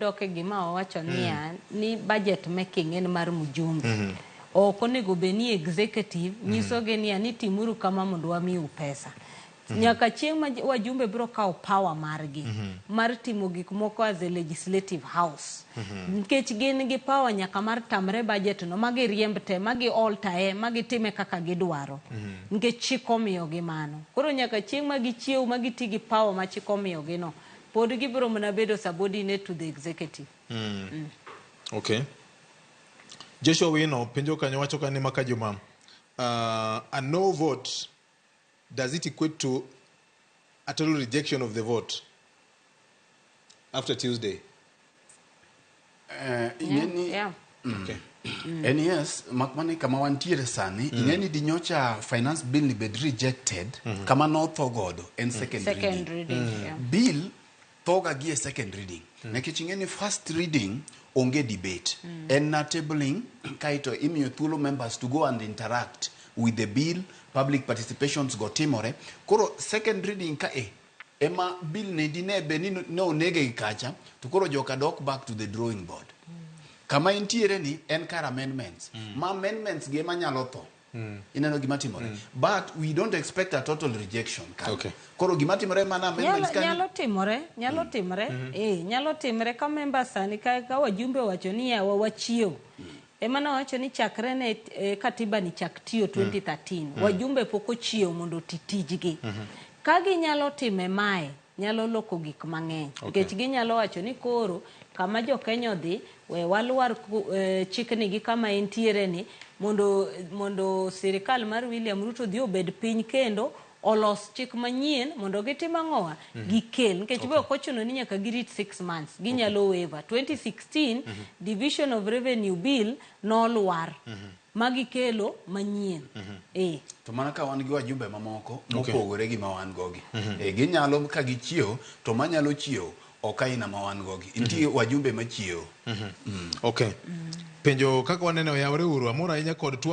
Dok e gima wawacho niya ni budget making en mar mjumbe. Ok onego bed ni executive nyisogi niya ni timuru kama mondo wamiu pesa. Nyaka chieng' ma wajumbe biro kawo power margi mar timo gik moko as a legislative house. Nikech gin gi power nyaka mar tamre budget no ma giriemb te, ma gi alter e, ma gitime kaka gidwaro. Nikech chik omiyogi mano. Koro nyaka chieng' ma gichiew ma giti gi power ma chik omiyogi no, pod gibiro mana bedo subordinate to the executive. Okay. Joshua Wino penjo kanyo wacho kanyo ni maka Juma, a no vote, does it equate to a total rejection of the vote after Tuesday? Ing'e ni En yes, mak mana ni kama wantiere sani, ing'e ni dinyocha finance bill ni bed rejected, kama notho godo en second Second reading. reading. Bill thoga gi e second reading. Nikech ing'e ni first reading onge debate. En na tabling kaeto imiyo thuolo members to go and interact with the bill, public participations go timore. Koro second reading ka e ema bill ni dine bed ni ne onege gi kacha to koro joka dok back to the drawing board. Kama entiere ni en kar amendments. Ma amendments gi ema nyalo tho. Ineno gima timore. But we don't expect a total rejection kanyo. Koro gima timore mana amendments kanyo. Nyalo timore, nyalo timore, nyalo timore ka members sani ka wajumbe owacho ni yawa wachiew. Ema nawacho ni chakre ne katiba ni chak tiyo 2013, wajumbe pok ochiew mondo oti tijgi. Ka ginyalo time mae, nyalo loko gik mang'eny. Nikech ginyalo wacho ni koro kama jo Kenya odhi, we walwar chikni gi kama entiere ni mondo sirikal mar William Ruto odhi obed piny kendo olos chik manyien mondo gitim ang'owa gikel nikech be ok ochuno ni nyaka girit 6 months ginyalo waiver 2016 division of revenue bill nolwar ma gikelo manyien. To mana ka wan gi wajumbe mamoko mopogore gi ma wan go gi. Ginyalo ka gichiewo to manyalo chiewo ok aina ma wan go gi. Nitie wajumbe machiewo. Okay. Penjo kaka waneno oyawre uru amor ahinya kod twak.